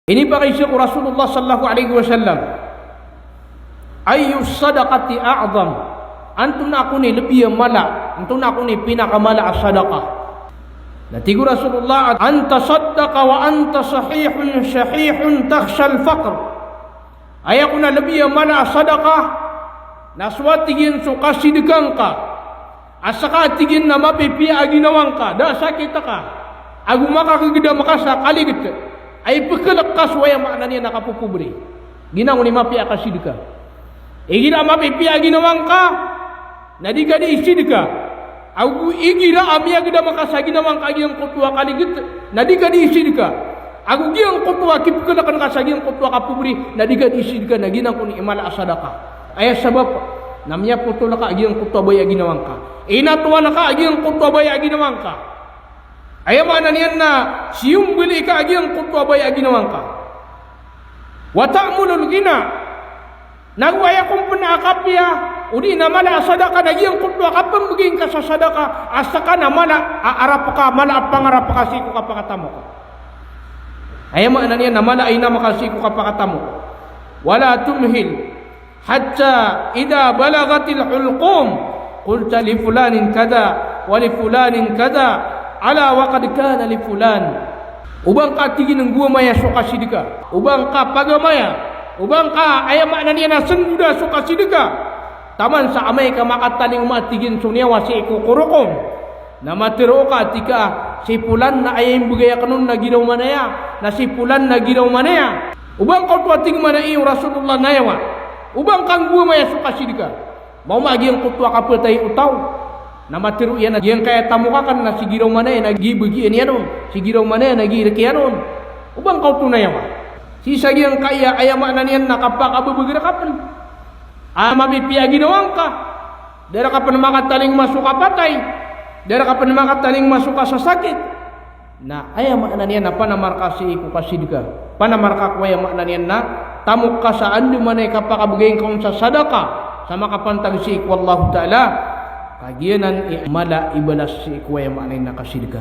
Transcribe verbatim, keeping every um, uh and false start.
Inipakaiza ko Rasulullah sallallahu alaihi wasallam, "Ayyus sadaqati a'zam?" Antonaa kon i lbi a mala, antonaa kon i pinakamala a sadaqa? Na tig o Rasulullah, "An tasaddaqa wa anta sahihun shahihun takhshal faqr." Aya kon a lbi a mala a sadaqa na so, a tig iyan, so kasidka ngka a ska, a tig iyan, na mapipiya a ginawa ngka, da a sakit ka, ago makakagdam ka sa kalikt, a ipekelek ka so, aya maana niyan na kapopobri. Giyanan i mapiya a kasidka. Igira a mapipiya a ginawa ngka na di ka di sidka. Ago igira a miyagdam ka sa ginawa ngka a giyangkoto a kalikt na di ka di sidka. Ago giyangkoto a kipekeleken ka sa giyangkoto a kapobri na di ka di sidka, na giyanan i mala a sadaqa. Aya sabap na miyapotol ka a giyangkoto a baya a ginawa ngka. Inatowal ka a giyangkoto a baya a ginawa ngka. Aya maana niyan na siyombeli ka a giyangkoto a baya a ginawa ngka. Wa ta'mulul ghina. Nago aya kon pen a kapiya odi na mala a sadaqa na giyangkoto a kapembegay ngka sa sadaqa a ska na mala a arap ka, mala a pangarap ka sii ko kapakatamok. Aya maana niyan na mala a inam ka sii ko kapakatamok. Wala tumhil hatta idha balaghatil hulqum qulta li fulanin kadha wa li fulanin kadha, ala wa qad kana li fulan. O ba ngka, tig iyan, nggowamaya so kasidka. O ba ngka pagamaya. O ba ngka, aya maana niyan na sendoda so kasidka. Taman sa amay ka makatalingoma, tig iyan, so niyawa sii ko korokom, na matero ka, tig ka, si fulan na aya imbegay aken on na giraw manaya, na si fulan na giraw manaya. O ba ngka oto, a tig mambo o Rasulullah, nayawa. O ba ngka nggowamaya so kasidka. Maoma a giyangkoto a kapatay o taw na matero iyan a giyangkaya tamok aken na si giraw manaya na gibegian iyan on, si giraw manaya na girek iyan on. O ba ngka oto nayawa. Sii sa giyangkaya, aya maana niyan na kapakabebeger ka pen a mapipiya a ginawa ngka. Da rka pen makatalingoma so kapatay. Da rka pen makatalingoma so kasasakit. Na aya maana niyan na panamar ka sii ko kasidka. Panamar ka ko, aya maana niyan na tamok ka sa andamanaya i kapakabegay ngka on sa sadaqa, sa makapantag sii ko Allahu Ta'ala. Ka giyanan i mala i balas sii ko, aya maana niyan na kasidka.